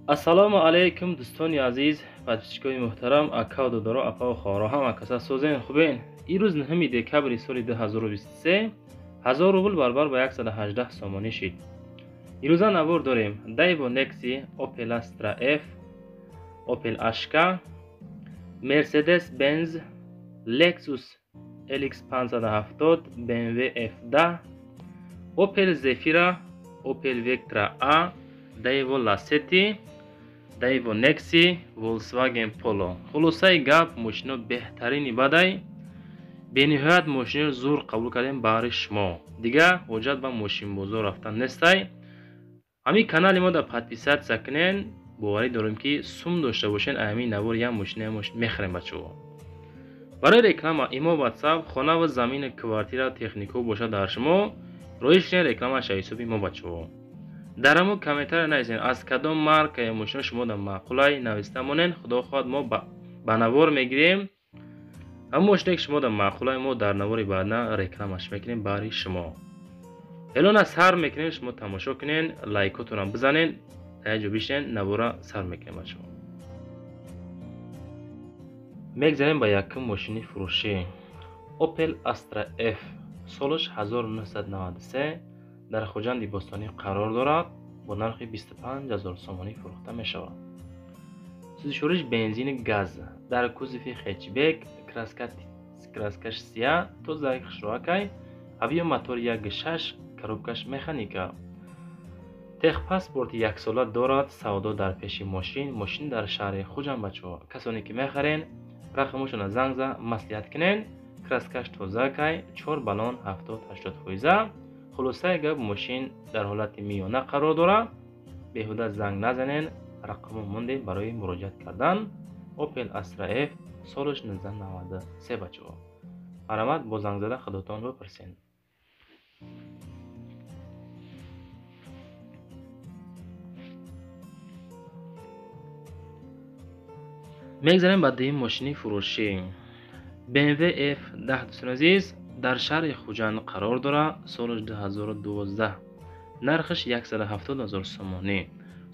Ассалому алайкум дӯстони азиз, подписчикои муҳтарам, ака додаро, апа ва хоҳаро, ҳама каса созен хубен. Ирӯз 9 декабри соли 2023 1000 рубл баробар ба 118 сомонӣ шид. Ирӯза навор дорем Daewoo Nexi, Opel Astra F, Opel Ashka, Mercedes-Benz, Lexus LX 570, BMW F10, Opel Zafira, Opel Vectra A, Daewoo Lacetti, Daewoo Nexi, Volkswagen Polo. Хулосаи гап, мошино беҳтарини бадай. Бениҳоят мошиноро зур қабул кардем баҳри шумо. Дигар ҳоҷат ба мошинбозор рафтан нестай. Ҳамин канали мо да подписаться кунен, боварӣ дорем ки сум дошта бошен, ҳамин навор як мошина мехарем бачаҳо. Барои реклама имо WhatsApp, хона ва замини квартира технико бошад дар шумо, роиш кунен рекламаша ҳисоби мо бачаҳо. Дар ҳамон комментария нависен аз кадом марка ё мошина шумо дар маъқулай нависта монен, худо хоҳад мо ба навор мегирем. Ҳамон мошине ки шумо дар маъқулай мо дар навори баъдна рекламаш мекунем баҳри шумо. Элона сар мекунем, шумо тамошо кунен, лайкотонам бизанен, дар як ҷо бишинен, навора сар мекунем бачаҳо. Мегзарем ба якум мошини фурӯшӣ. Opel Astra F, солаш 1993, дар Хуҷанди Бостонӣ қарор дорад, бо нархи 25000 сомонӣ фурӯхта мешавад. Сӯзишвориш бензини газ, дар кузови хетчбек, краскаш сия, тозаи хушроакай, авио мотор 1.6, коробкаш механика. Техпаспорти яксола дорад, савдо дар пеши мошин, мошин дар шаҳри Хуҷанд бачаҳо. Касоне ки мехарен, рақамошонро занг за маслиҳат кунен, краскаш тозаакай, 4 баллон 70-80%. Хулосаи гап, мошин дар ҳолати миёна қарор дорад. Беҳуда занг назанен, рақамо монде барои муроҷиат кардан. Opel Astra F, солаш 1993 бачаҳо. Марҳамат бо занг зада худотон бипурсен. Мегзарем ба дуюм мошини фурӯшӣ. BMW F10 дӯстони азиз, дар шаҳри Хуҷанд қарор дорад, солаш 2012, нархаш 170000 сомонӣ.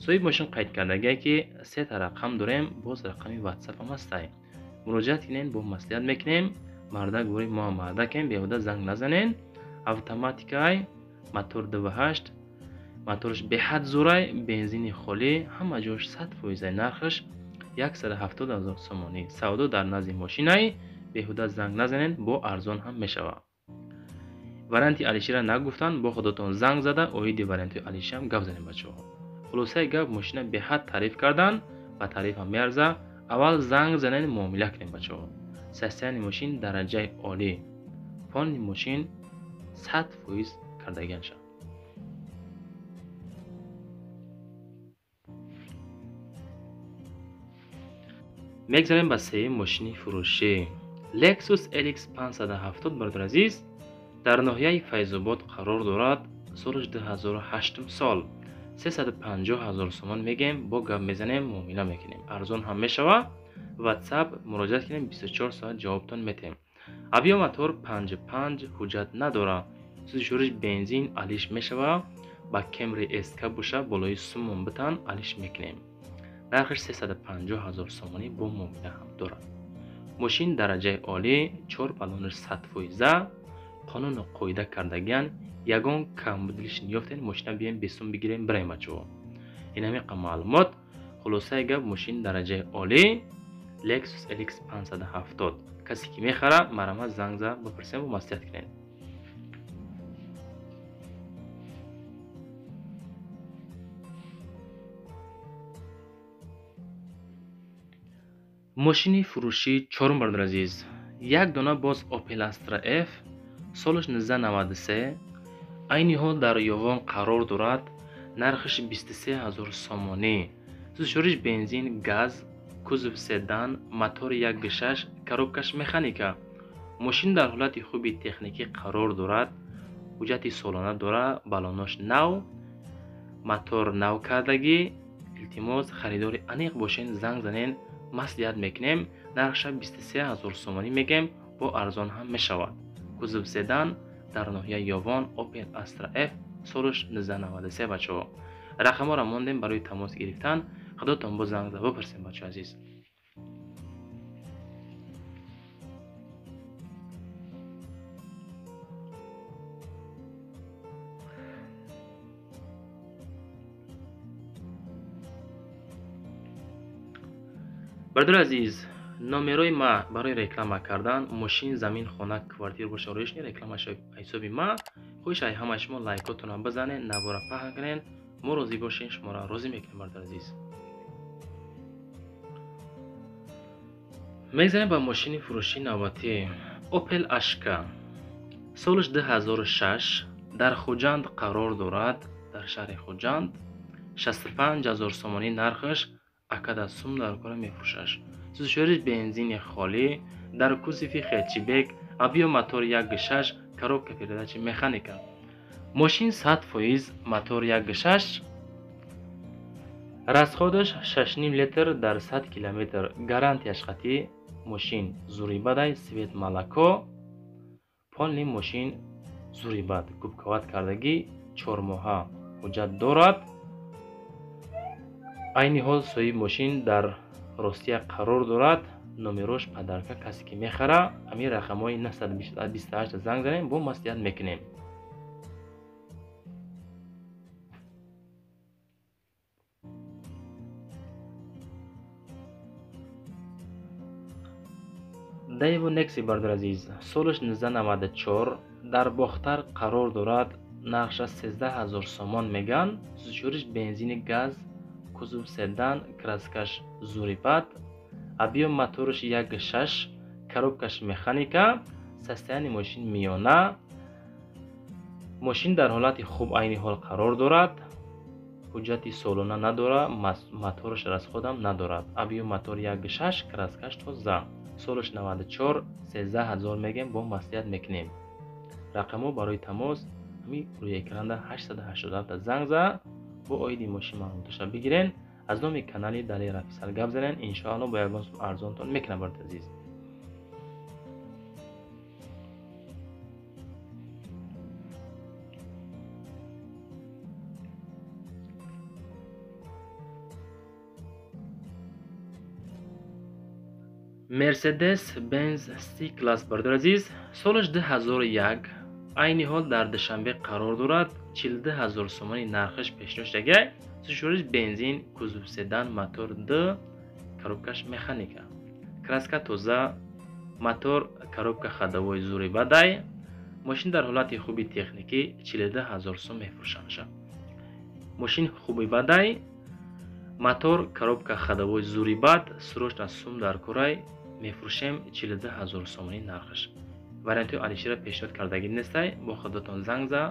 Соҳиби мошин қайд кардагие ки сета рақам дорем, боз рақами WhatsApp ҳам ҳастай. Муроҷиат кунен, бо маслиҳат мекунем. Мардак бори мо мардакем, беҳуда занг назанен. Автоматикай, мотор 2.8, мотораш беҳад зурай, бензини холӣ, ҳама ҷош 100%, нархаш 170000 сомонӣ. Савдо дар назди мошинай, беҳуда занг назанен, бо арзон ҳам мешавад. Варианти Алишира нагуфтан, бо худотон занг зада оиди варианти Алишиам гап занем бачаҳо. Хулосаи гап, мошина беҳад таъриф кардан, ба таъриф ҳам меарза. Аввал занг занен, муомила кунем бачаҳо. Состояние мошин дараҷаи олӣ, фони мошин 100% кардагианша. Мегзарем ба сеюм мошини фурӯшӣ. Lexus LX 570 бародари азиз, дар ноҳияи Файзобод қарор дорад, солаш 2008 сол, 350000 сомон мегем, бо гап мезанем, муомила мекунем, арзон ҳам мешавад. WhatsApp муроҷиат кунем, 24 соат ҷавобтон метем. Авио мотор 5.5, ҳуҷҷат надорад. Сӯзишвориш бензин алиш мешавад, ба Camry SK боша болои сумон битан алиш мекунем. Нархаш 350000 сомонӣ бо муомила ҳам дорад. Мошин дараҷаи олӣ, 4 баллонаш 100%, қонуну қоида кардагиан, ягон камбудилиш ниёфтен, мошина бием бесум бигирем бираем бачаҳо. Ин ҳамиқа маълумот. Хулосаи гап, мошин дараҷаи олӣ, Lexus LX 570. Касе ки мехара, марҳамат занг за бипурсем ва маслиҳат кунем. Мошини фурӯшӣ чорум бародари азиз, як дона боз Opel Astra F, солаш 1993, айни ҳол дар Ёвон қарор дорад, нархаш 23000 сомонӣ. Сӯзишвориш бензин, газ, кузов седан, мотор 1.6, коробкаш механика. Мошин дар ҳолати хуби техникӣ қарор дорад, ҳуҷҷати солона дорад, баллонош нав, мотор нав кардагӣ. Илтимос, харидори аниқ бошен, занг занен, маслиҳат мекунем. Нархша 23000 сомонӣ мегем, бо арзон ҳам мешавад. Кузов седан дар ноҳияи Ёвон, Opel Astra F, солаш 1993 бачаҳо. Рақамҳоро мондем барои тамос гирифтан. Худотон бо занг зада бипурсем, бачаҳои азиз. Бародари азиз, номерои ма барои реклама кардан мошин, замин, хона, квартира боша, ороишни реклама ҳисоби ма. Хоҳиш ай ҳамаи шумо лайкотонро бизанед, навора паҳн кунед. Мо розӣ бошем, шуморо розӣ мекунем, бародари азиз. Мегзарем ба мошини фурӯшии навбатӣ. Opel Ashka солаш 2006 дар Хуҷанд қарор дорад, дар шаҳри Хуҷанд. 65 000 сомонӣ нархаш, акада сум дар кора мефурӯшаш. Сӯзишвориш бензини холӣ, дар кузови хэтчбек, объём мотор 1,6, коробка передачи механика. Мошин 100%, мотор 1,6, расходаш 6,5 литр дар 100 километр, гарантияш қатъӣ. Мошин зурибадай, цвет молоко, полный мошин зурибад, губковать кардагӣ, 4 моҳа ҳуҷҷат дорад. Айни ҳол соҳиби мошин дар Россия қарор дорад. Номерош подарка. Касе ки мехара, ҳамин рақамҳои 928 занг занем, бо маслиҳат мекунем. Daewoo Nexia, бародари азиз, солаш 1994, дар Бохтар қарор дорад, нархша 13 000 сомон меган. Сӯзишвориш бензини газ, кузов седан, краскаш зурибад, объём мотораш 1,6, коробкаш механика, состояние мошин миёна. Мошин дар ҳолати хуб айни ҳол қарор дорад, ҳуҷҷати солона надорад, мотораш расходам надорад. Объём мотор 1,6, краскаш тоза, солаш 94, 13 000 мегем, бо маслиҳат мекунем. Рақамҳо барои тамос ҳамин рӯи экранда, 887 занг зад, бо оиди мошин маълумоташа бигирен. Аз номи канали Далер Офисал гап занен, иншоалло бо ягон сум арзонтон мекунам, бародари азиз. Мерседес Бенз С класс, бародари азиз, солаш 2001, айни ҳол дар Душанбе қарор дорад, 42 000 сомони нархаш пешниҳод шудагай. Сӯзишвориш бензин, кузов седан, мотор д, коробкаш механика, краска тоза, мотор, коробка ходовой зури бадай. Мошин дар ҳолати хуби техникӣ, 42 000 сом мефурӯшанд. Мошин хуби бадай, мотор, коробка ходовой зури бад, срочно сум дар корай, мефурӯшем, 42 000 сомонӣ нархаш. Вариантҳои алишира пешниҳод кардагӣ нестай, бо худотон занг за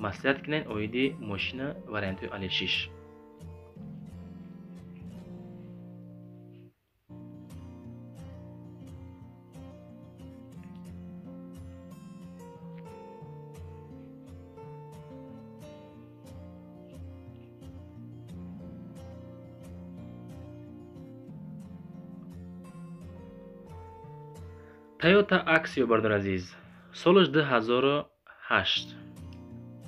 маслиҳат кунед оиди мошина, вариантҳои алишиш. Toyota Axio, бародари азиз, солаш 2008,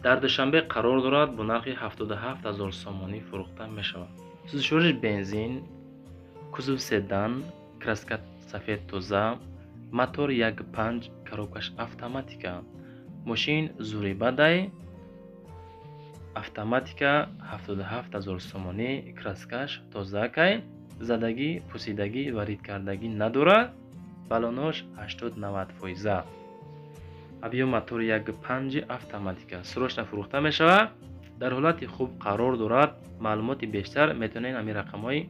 дар Душанбе қарор дорад, бо нархи 77 000 сомонӣ фурӯхта мешавад. Сӯзишвориш бензин, кузов седан, краска сафед тоза, мотор 1,5, коробкаш автоматика. Мошин зурибадай, автоматика, 77 000 сомонӣ, краскаш тозаакай, задагӣ, пусидагӣ ва ридкардагӣ надорад, балонош 80-90 фоиза. Объём мотори 1,5, автоматика, срочно фурӯхта мешавад, дар ҳолати хуб қарор дорад. Маълумоти бештар метавонед ҳамин рақамҳои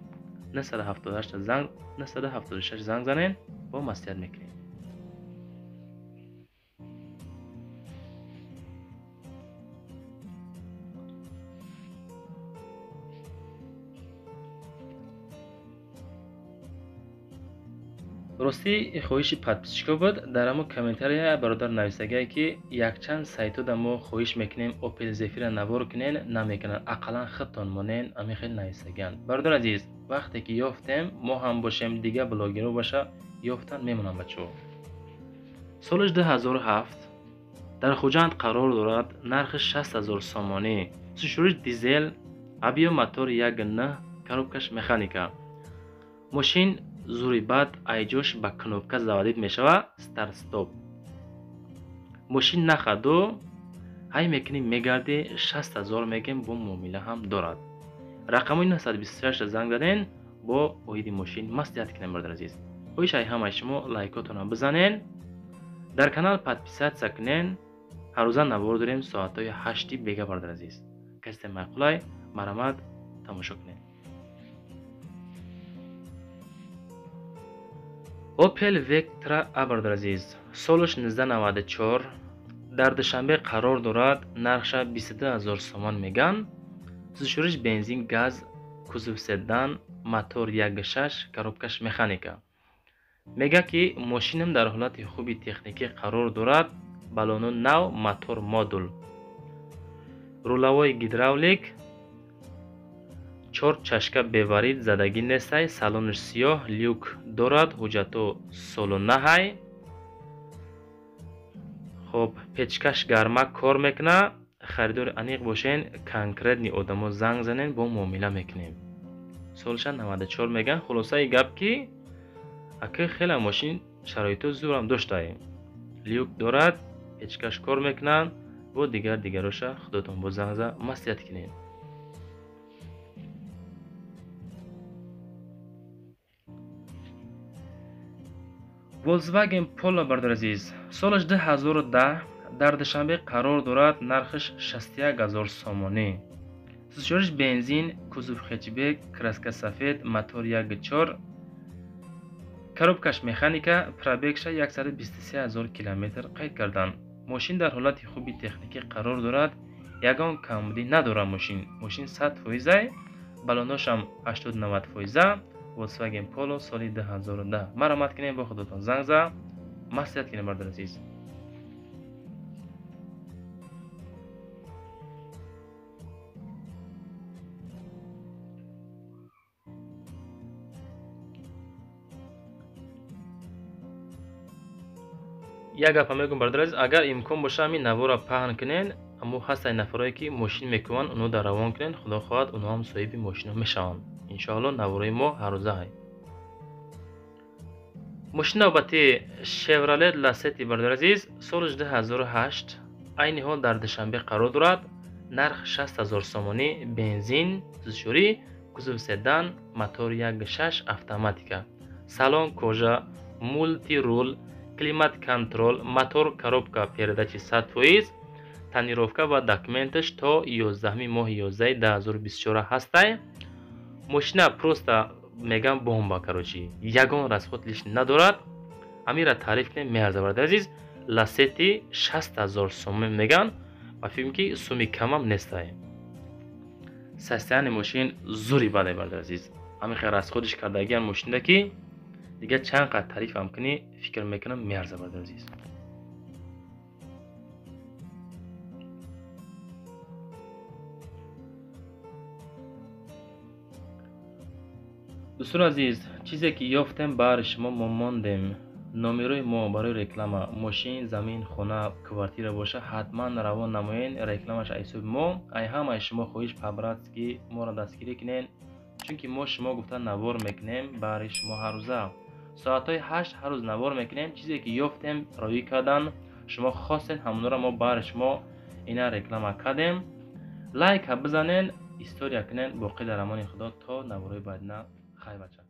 978 занг, 976 занг занед, бо маслиҳат мекунем. Ростӣ, хоҳиши подписчико буд. Дар ҳамо комментария бародар нависагае, ки якчанд сайтода мо хоҳиш мекунем Opel Zafira навор кунен, намекунанд, ақаллан худтон монен, ҳамин хел нависагианд. Бародар азиз, вақте ки ёфтем, мо ҳам бошем, дигар блогерҳо боша, ёфтан мемонанд, бачаҳо. Солаш 2007, дар Хуҷанд қарор дорад, нархи 60 000 сомонӣ. Сӯзишвориш дизел, объём мотор 1,9. коробкаш механика. Мошин зури бад айҷош ба кнопка заводить мешава, старт стоп. Мошин нахаду ҳай мекунӣ мегарди 60 000 мегем, бо муомила ҳам дорад. Рақамои 926 занг заден, бо оиди мошин маслиҳат кунем, бародар азиз. Хоҳиш ай ҳамаи шумо лайкотонро бизанен, дар канал подписаться кунен. Ҳаррӯза навор дорем соатҳои 8 бега, бародар азиз. Касе маъқулай, марҳамат тамошо кунед. Opel Vectra A, бародар азиз, солаш 1994, дар Душанбе қарор дорад, нархша 22 000 сомон меган. Сӯзишвориш бензин, газ, кузов седан, мотор 1.6, коробкаш механика. Мега ки мошинам дар ҳолати хуби техникӣ қарор дорад, балону нав, мотор модул, рулавои гидравлик, 4 чашка беварид задагӣ нестай, салонаш сиёҳ, люк дорад, ҳуҷҷатҳо солу наҳай. Хоб, печкаш гармак кор мекуна. Харидори аниқ бошен, конкретни одамо занг занен, бо муомила мекунем. Солша 94 меган. Хулосаи гап ки ака хеле мошин шароито зурам доштае, люк дорад, печкаш кор мекунанд, бо дигар дигароша худотон бо занг за маслиҳат кунед. Volkswagen Polo, бародар азиз, солаш 2010, дар Душанбе қарор дорад, нархаш 61 000 сомонӣ. Сӯзишвориш бензин, кузов хэтчбек, краска сафед, мотор 1.4, коробкаш механика, пробегша 123 000 километр қайд карданд. Мошин дар ҳолати хуби техникӣ қарор дорад, ягон камбудӣ надорад мошин. Мошин 100%, балоношам 80-90%. Volkswagen Polo соли 2010. Марҳамат кунед, бо худотон занг за маслиҳат кунед, бародар азиз. Як гапа мегӯм, бародар азиз, агар имкон боша ҳамин навора паҳн кунед, аммо ҳастанд нафарое ки мошин мекунанд, онҳо дар равон кунед, худо хоҳад онҳо ҳам соҳиби мошино мешаванд. Иншоалло наворои мо ҳаррӯза ҳай. Мошин навбати Chevrolet Lacetti, бародар азиз, соли 2008, айни ҳол дар Душанбе қарор дорад, нарх 60 000 сомонӣ, бензин, сӯзишворӣ, кузов седан, мотор 1.6, автоматика, салон кожа, мултирул, климат контрол, мотор, коробка передачи 100%, тонировка ва документаш то 11 моҳи 11 2024 ҳастай. Мошина просто мегам бомба, короче, ягон расход лиш надорад. Амира таъриф кунем меарза, бародар азиз. Lacetti 60 000 сомон меган ва фикр ки суми камам нестай. Состояние мошин зури бадай, бародар азиз. Ҳамин хел расходиш кардагиан мошинда ки дигар чанд қад таърифам кунӣ, фикр мекунам меарза, бародар азиз. Дӯстони азиз, чизе ки ёфтем баҳри шумо мо мондем. Номерои мо барои реклама мошин, замин, хона, квартира боша, ҳатман равон намоен. Рекламаш аз ҳисоби мо. Ай ҳамаи шумо хоҳиш по-братски моро дастгирӣ кунен, чунки мо шумо гуфта навор мекунем баҳри шумо ҳаррӯза. Соатҳои 8 ҳар рӯз навор мекунем. Чизе ки ёфтем роӣ кардан, шумо хостед ҳамонро мо баҳри шумо ина реклама кардем. Лайка бизанен, история кунен. Боқӣ дар амони Худо то наворои баъдина. Хай бача.